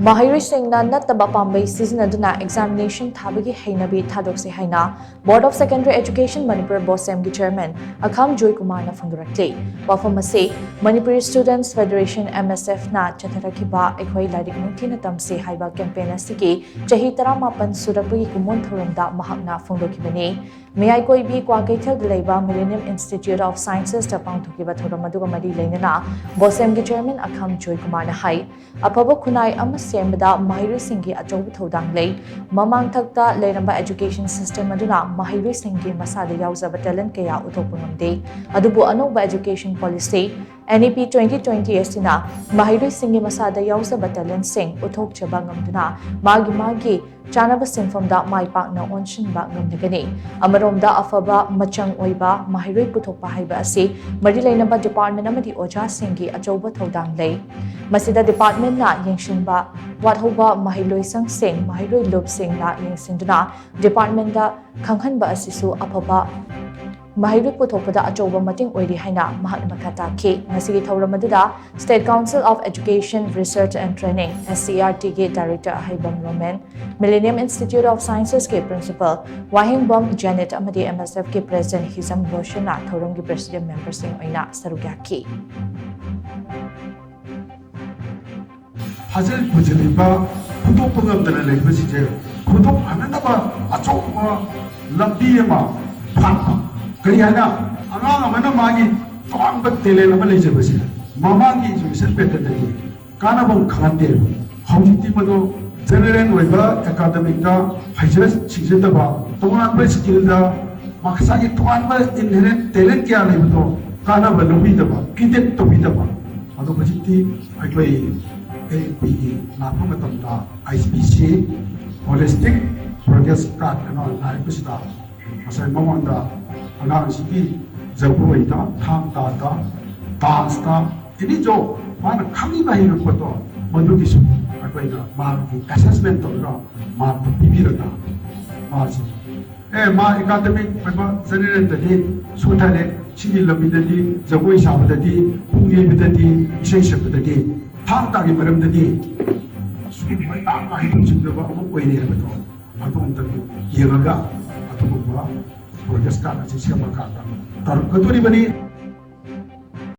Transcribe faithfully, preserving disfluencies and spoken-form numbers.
ꯃꯍꯩꯔꯣꯏꯁꯤꯡꯅ ꯅꯠꯇꯕ ꯄꯥꯝꯕꯩ ꯁꯤꯖꯤꯟꯅꯗꯨꯅ examination ꯊꯥꯕꯒꯤ ꯍꯩꯅꯕꯤ ꯊꯥꯗꯣꯛꯁꯤ ꯍꯥꯏꯅ Board of Secondary Education Manipur, ꯕꯣꯁꯦꯝꯒꯤ chairman ꯑꯈꯥꯝ ꯖꯣꯏꯀꯨꯃꯥꯔꯅ ꯐꯣꯡꯗꯣꯔꯛꯂꯤ꯫ ꯋꯥꯐꯝ ꯑꯁꯤ Manipuri Students Federation, M S F ꯅ ꯆꯠꯊꯔꯛꯈꯤꯕ ꯑꯩꯈꯣꯏ ꯂꯥꯏꯔꯤꯛ ꯅꯤꯡꯊꯤꯅ ꯇꯝꯁꯤ ꯍꯥꯏꯕ campaign ꯑꯁꯤꯒꯤ ꯆꯍꯤ ꯇꯔꯥꯃꯥꯄꯟ ꯁꯨꯔꯛꯄꯒꯤ ꯀꯨꯝꯑꯣꯟ ꯊꯧꯔꯝꯗ ꯃꯍꯥꯛꯅ ꯐꯣꯡꯗꯣꯛꯈꯤꯕꯅꯤ꯫ ꯃꯌꯥꯏ ꯀꯣꯏꯕꯤ ꯀ꯭ꯋꯥꯀꯩꯊꯦꯜꯗ ꯂꯩꯕ Millennium Institute of Sciences ꯇ ꯄꯥꯡꯊꯣꯛꯈꯤꯕ ꯊꯧꯔꯝ ꯑꯗꯨꯒ ꯃꯔꯤ ꯂꯩꯅꯅ ꯕꯣꯁꯦꯝꯒꯤ chairman ꯑꯈꯥꯝ ꯖꯣꯏꯀꯨꯃꯥꯔꯅ ꯍꯥꯏ, ꯑꯐꯕ ꯈꯨꯟꯅꯥꯏ ꯑꯃ ꯁꯦꯝꯕꯗ ꯃꯍꯩꯔꯣꯏꯁꯤꯡꯒꯤ ꯑꯆꯧꯕ ꯊꯧꯗꯥꯡ ꯂꯩ꯫ ꯃꯃꯥꯡꯊꯛꯇ ꯂꯩꯔꯝꯕ education system ꯑꯗꯨꯅ ꯃꯍꯩꯔꯣꯏꯁꯤꯡꯒꯤ ꯃꯁꯥꯗ ꯌꯥꯎꯖꯕ talent ꯀꯌꯥ ꯎꯠꯊꯣꯛꯄ ꯉꯝꯗꯦ꯫ ꯑꯗꯨꯕꯨ ꯑꯅꯧꯕ education policy, N E P twenty twenty ꯑꯁꯤꯅ ꯃꯍꯩꯔꯣꯏꯁꯤꯡꯒꯤ ꯃꯁꯥꯗ ꯌꯥꯎꯖꯕ talent ꯁꯤꯡ ꯎꯠꯊꯣꯛꯆꯕ ꯉꯝꯗꯨꯅ ꯃꯥꯒꯤ ꯃꯥꯒꯤ ꯆꯥꯅꯕ ꯁꯤꯟꯐꯝꯗ ꯃꯥꯏ ꯄꯥꯛꯅ ꯑꯣꯟꯁꯤꯟꯕ ꯉꯝꯂꯒꯅꯤ꯫ ꯑꯃꯔꯣꯝꯗ, ꯑꯐꯕ ꯃꯆꯪ ꯑꯣꯏꯕ ꯃꯍꯩꯔꯣꯏ ꯄꯨꯊꯣꯛꯄ ꯍꯥꯏꯕ ꯑꯁꯤ ꯃꯔꯤ ꯂꯩꯅꯕ department ꯑꯃꯗꯤ ꯑꯣꯖꯥꯁꯤꯡꯒꯤ ꯑꯆꯧꯕ ꯊꯧꯗꯥꯡ ꯂꯩ꯫ ꯃꯁꯤꯗ department ꯅ ꯌꯦꯡꯁꯤꯟꯕ ꯋꯥꯠꯍꯧꯕ ꯃꯍꯩꯂꯣꯏꯁꯪꯁꯤꯡ, ꯃꯍꯩꯔꯣꯏ ꯂꯨꯞꯁꯤꯡꯅ ꯌꯦꯡꯁꯤꯟꯗꯨꯅ department ꯗ ꯈꯪꯍꯟꯕ ꯑꯁꯤꯁꯨ ꯑꯐꯕ ꯃꯍꯩꯔꯣꯏ ꯄꯨꯊꯣꯛꯄꯗ ꯑꯆꯧꯕ ꯃꯇꯦꯡ ꯑꯣꯏꯔꯤ ꯍꯥꯏꯅ ꯃꯍꯥꯛꯅ ꯃꯈꯥ ꯇꯥꯈꯤ꯫ ꯉꯁꯤꯒꯤ ꯊꯧꯔꯝ ꯑꯗꯨꯗ State Council of Education, Research and Training, S C E R T ꯒꯤ director Aheibam Romen, Millennium Institute of Sciences ꯀꯤ principal ꯋꯥꯍꯦꯡꯕꯝ ꯖꯦꯅꯦꯠ ꯑꯃꯗꯤ M S F ꯀꯤ president ꯍꯤꯖꯝ ꯔꯣꯁꯟꯅ ꯊꯧꯔꯝꯒꯤ president member ꯁꯤꯡ ꯑꯣꯏꯅ ꯁꯔꯨꯛ ꯌꯥꯈꯤ꯫ ꯍꯥꯖꯤꯜ ꯄꯨꯖꯤꯜꯂꯤꯕ ꯐꯨꯗꯣꯛꯄ ꯉꯝꯗꯅ ꯂꯩꯕꯁꯤꯡꯁꯦ ꯐꯨꯗꯣꯛꯍꯟꯅꯅꯕ ꯑꯆꯧꯕ ꯂꯝꯕꯤ ꯑꯃ ꯐꯥꯠꯄ꯫ ꯀꯔꯤ ꯍꯥꯏꯅ? ꯑꯉꯥꯡ ꯑꯃꯅ ꯃꯥꯒꯤ ꯇꯣꯉꯥꯟꯕ talent ꯑꯃ ꯂꯩꯖꯕꯁꯦ ꯃꯃꯥꯡꯒꯤ education pattern ꯗꯗꯤ ꯀꯥꯟꯅꯕ ꯈꯪꯍꯟꯗꯦꯕ꯫ ꯍꯧꯖꯤꯛꯇꯤ ꯃꯗꯨ general ꯑꯣꯏꯕ academic ꯇ ꯍꯩꯖ ꯁꯤꯡꯖꯗꯕ, ꯇꯣꯉꯥꯟꯕ skill ꯗ ꯃꯁꯥꯒꯤ ꯇꯣꯉꯥꯟꯕ inherent talent ꯀꯌꯥ ꯂꯩꯕꯗꯣ ꯀꯥꯟꯅꯕ ꯂꯧꯕꯤꯗꯕ, credit ꯇꯧꯕꯤꯗꯕ꯫ ꯑꯗꯣ ꯍꯧꯖꯤꯛꯇꯤ ꯑꯩꯈꯣꯏ A P ꯒꯤ ꯂꯥꯛꯄ ꯃꯇꯝꯗ I P C, Holistic Progress Card ꯍꯥꯏꯅ ꯂꯥꯛꯄꯁꯤꯗ ꯉꯁꯥꯏ ꯃꯃꯥꯡꯗ ꯑꯉꯥꯡꯁꯤꯒꯤ ꯖꯒꯣꯏꯗ, ꯊꯥꯡ ꯇꯥꯗ, dance ꯇ, any job ꯃꯥꯅ ꯈꯪꯉꯤꯕ ꯍꯩꯔꯛꯄꯗꯣ ꯃꯗꯨꯒꯤꯁꯨ ꯑꯩꯈꯣꯏꯅ ꯃꯥꯒꯤ assessment ꯇꯧꯔꯒ mark ꯇꯣ ꯄꯤꯕꯤꯔꯒ ꯃꯥꯁꯤ ꯑꯦ ꯃꯥ academic ꯑꯣꯏꯕ general ꯗꯗꯤ ꯁꯣꯟꯊꯔꯦ, ꯁꯤꯒꯤ ꯂꯝꯕꯤꯗꯗꯤ ꯖꯒꯣꯏ ꯁꯥꯕꯗꯗꯤ, ꯄꯨꯡ ꯌꯩꯕꯗꯗꯤ, ꯏꯁꯩ ꯁꯛꯄꯗꯗꯤ, ꯊꯥꯡ ꯇꯥꯒꯤ ꯃꯔꯝꯗꯗꯤ ꯃꯩ ꯇꯥꯛꯅ ꯍꯩꯊꯣꯏ ꯁꯤꯡꯊꯣꯏꯕ ꯑꯃ ꯑꯣꯏꯔꯦ ꯍꯥꯏꯕꯗꯣ ꯑꯗꯨ ꯑꯝꯇꯪ ꯌꯦꯡꯉꯒ ꯑꯗꯨꯒꯨꯝꯕ ꯄ꯭ꯔꯣꯒ꯭ꯔꯦꯁ ꯀꯥꯔꯗ ꯑꯁꯤ ꯁꯦꯝꯃꯀꯥꯟꯗ ꯇꯧꯔꯛꯀꯗꯣꯔꯤꯕꯅꯤ꯫